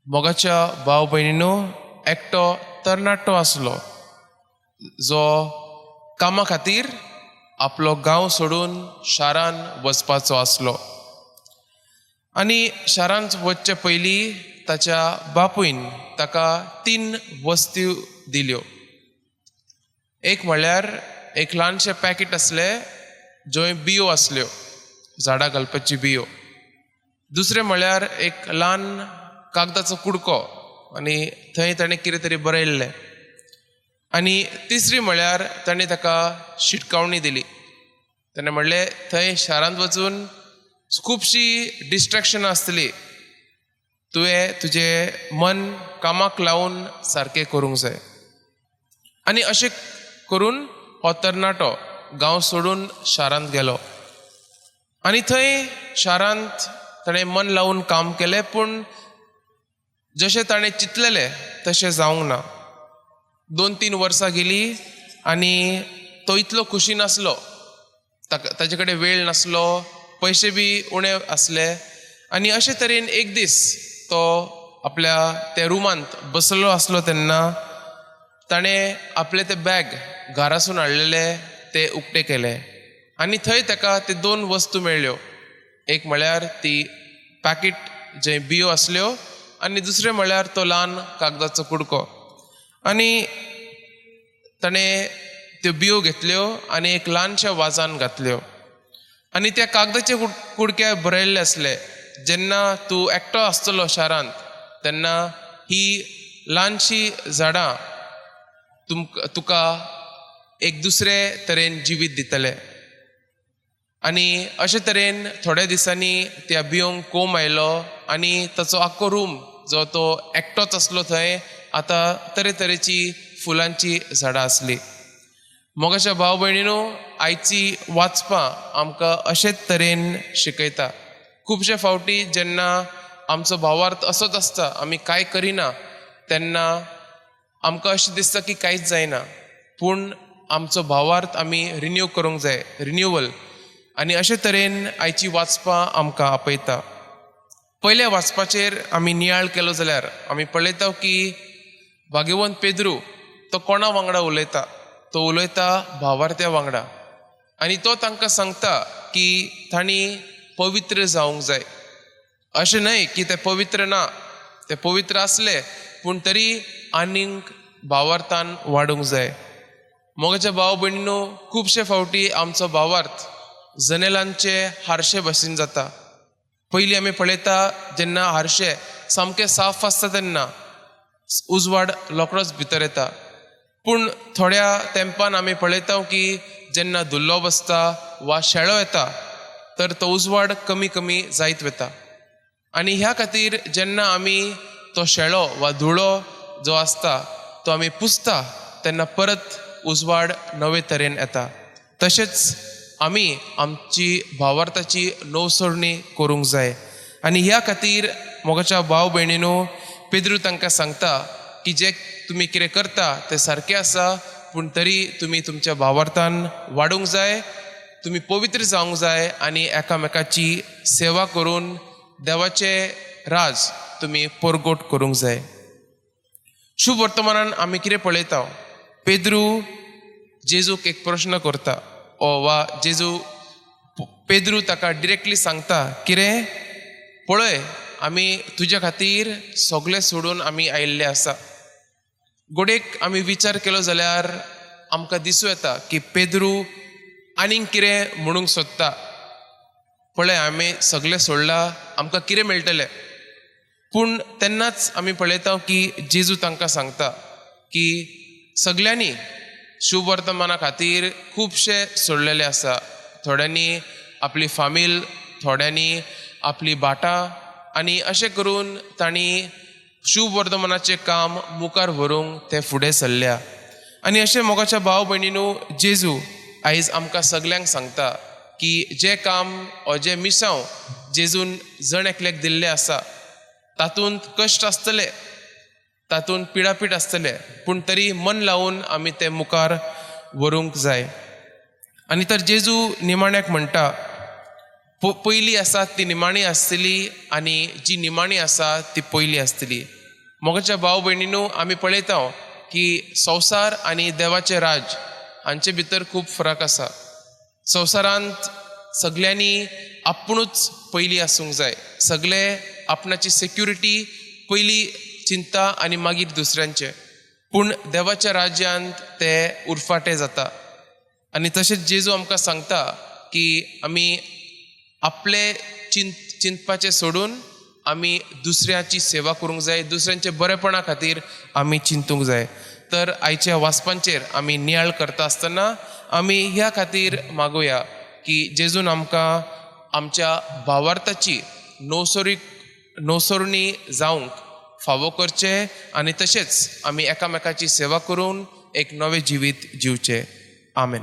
मोगाच्या भाव भयणीनो, एकटो तरणाटो आसलो जो कामा खातीर आपलो गांव सोडून शारान वचपाचो आसलो आनी शारांत वचचे पयलीं ताच्या बापूयन ताका तीन वस्तू दिल्यो. एक म्हळ्यार एक ल्हानशें पॅकेट आसलें जंय बियो आसल्यो, झाडां घालपाची बियो. दुसरें म्हळ्यार एक ल्हान कागदाचो कुडको आनी थंय ताणें कितें तरी बरयल्लें. आनी तिसरी म्हळ्यार ताणें ताका शिटकावणी दिली. ताणें म्हणलें, थंय शारांत वचून खुबशीं डिस्ट्रेक्शनां आसतलीं, तुवें तुजें मन कामाक लावन सारकें करूंक जाय. आनी अशें करून हो तरणाटो गांव सोडून शारांत गेलो आनी थंय शारांत ताणें मन लावन काम केलें, पूण जशें ताणें चिंतलेलें तशें जावंक ना. 2-3 वर्सां गेलीं आनी तो इतलो खुशी नासलो. ताका ताजे कडेन वेळ नासलो, पयशे बी उणे आसले. आनी अशे तरेन एक दीस तो आपल्या त्या रुमांत बसलेलो आसलो तेन्ना ताणें आपलें तें बॅग घरासून हाडलेलें तें उक्तें केलें आनी थंय ताका ते दोन वस्तू मेळ्ळ्यो. एक म्हळ्यार ती पॅकेट जंय बियो आसल्यो आनी दुसरें म्हळ्यार तो ल्हान कागदाचो कुडको. आनी ताणें त्यो बियो घेतल्यो आनी एक ल्हानशा वाजान घातल्यो आनी त्या कागदाचे कुडक्यार बरयल्लें आसलें, जेन्ना तूं एकटो आसतलो शारांत तेन्ना ही ल्हानशी झाडां तुका एक दुसरे तरेन जिवीत दितले. आनी अशे तरेन थोड्या दिसांनी त्या बियोंक कोम आयलो आनी ताचो आख्खो रूम जो तो एकटोच आसलो थंय आतां तरेतरेची फुलांची झाडां आसली. मोगाच्या भाव भयणीनो, आयची वाचपां आमकां अशेच तरेन शिकयता. खुबशे फावटी जेन्ना आमचो भावार्थ असोच आसता, आमी कांय करिना, तेन्ना आमकां अशें दिसता की कांयच जायना. पूण आमचो भावार्थ आमी रिन्यू करूंक जाय, रिन्युवल. आनी अशे तरेन आयची वाचपां आमकां आपयता. पयल्या वाचपाचेर आमी नियाळ केलो जाल्यार आमी पळयता की भाग्यवंत पेद्रू तो कोणा वांगडा उलयता? तो उलयता भावार्थ्या वांगडा आनी तो तांकां सांगता की तांणी पवित्र जावंक जाय. अशें न्हय की ते पवित्र ना, ते पवित्र आसले, पूण तरी आनीक भावार्थान वाडूंक जाय. मोगाच्या भाव भयणीनो, खुबशे फावटी आमचो भावार्थ जनेलांचे हारशे भशेन जाता. पयलीं आमी पळयता, जेन्ना हारशे सामके साफ आसता तेन्ना उजवाड रोकडोच भितर येता, पूण थोड्या तेंपान आमी पळयता की जेन्ना धुल्लो बसता वा शेळो येता तर तो उजवाड कमी कमी जायत वता. आनी ह्या खातीर जेन्ना आमी तो शेळो वा धुळो जो आसता तो आमी पुसता तेन्ना परत उजवाड नवे तरेन येता. तशेंच आमी आमची भावार्थाची नवसरणी करूंक जाय. आनी ह्या खातीर, मोगाच्या भाव भयणीनो, पेद्रू तांकां सांगता की जे तुमी कितें करता तें सारकें आसा, पूण तरी तुमी तुमच्या भावार्थान वाडूंक जाय, तुमी पवित्र जावंक जाय आनी एकामेकाची सेवा करून देवाचें राज तुमी परगट करूंक जाय. शुभ वर्तमानान आमी कितें पळयता? पेद्रू जेजूक एक प्रश्न करता ओ वा जेजू पेद्रू ताका डिरेक्टली सांगता कितें? पळय, आमी तुज्या खातीर सगळें सोडून आमी आयिल्ले आसा. घडयेक आमी विचार केलो जाल्यार आमकां दिसूं येता की पेद्रू आनीक कितें म्हणूंक सोदता. पळय, आमी सगळें सोडलां, आमकां कितें मेळटलें? पूण तेन्नाच आमी पळयता की जेजू तांकां सांगता की सगल्यांनी शुभ वर्तमाना खातीर खुबशे सोडलेले आसा. थोड्यांनी आपली फामील, थोड्यांनी आपली भाटां आनी अशें करून तांणी शुभ वर्तमानाचें काम मुखार व्हरूंक ते फुडें सरल्या. आनी अशें, मोगाच्या भाव भयणीनू, जेजू आयज आमकां सगल्यांक सांगता की जें काम ओ जें मिसांव जेजून जण एकल्याक दिल्लें आसा तातूंत कश्ट आसतले, तातूंत पिडापीड आसतले, पूण तरी मन लावन आमी तें मुखार व्हरूंक जाय. आनी तर जेजू निमाण्याक म्हणटा, पयली आसा ती निमाणी आसतली आनी जी निमाणी आसा ती पयली आसतली. मोगाच्या भाव भयणीनू, आमी पळयता की संवसार आनी देवाचें राज हांचे भितर खूब फरक आसा. संवसारांत सगल्यांनी आपुणूच पयली आसूंक जाय. सगळे आपणाची सेक्युरिटी पयली चिंता आनी मागीर दुसऱ्यांचें. पूण देवाच्या राज्यांत ते उरफाटें जाता. आनी तशेंच जेजू आमकां सांगता की आमी आपले चिंतपाचें सोडून आमी दुसऱ्याची सेवा करूंक जाय, दुसऱ्यांच्या बरेपणा खातीर आमी चिंतूंक जाय. तर आयच्या वाचपांचेर आमी नियाळ करता आसतना आमी ह्या खातीर मागुया की जेजून आमकां आमच्या भावार्थाची नवसरणी जावंक फावो करचें आनी तशेंच आमी एकामेकाची सेवा करून एक नवें जिवीत जिवचें. आमेन.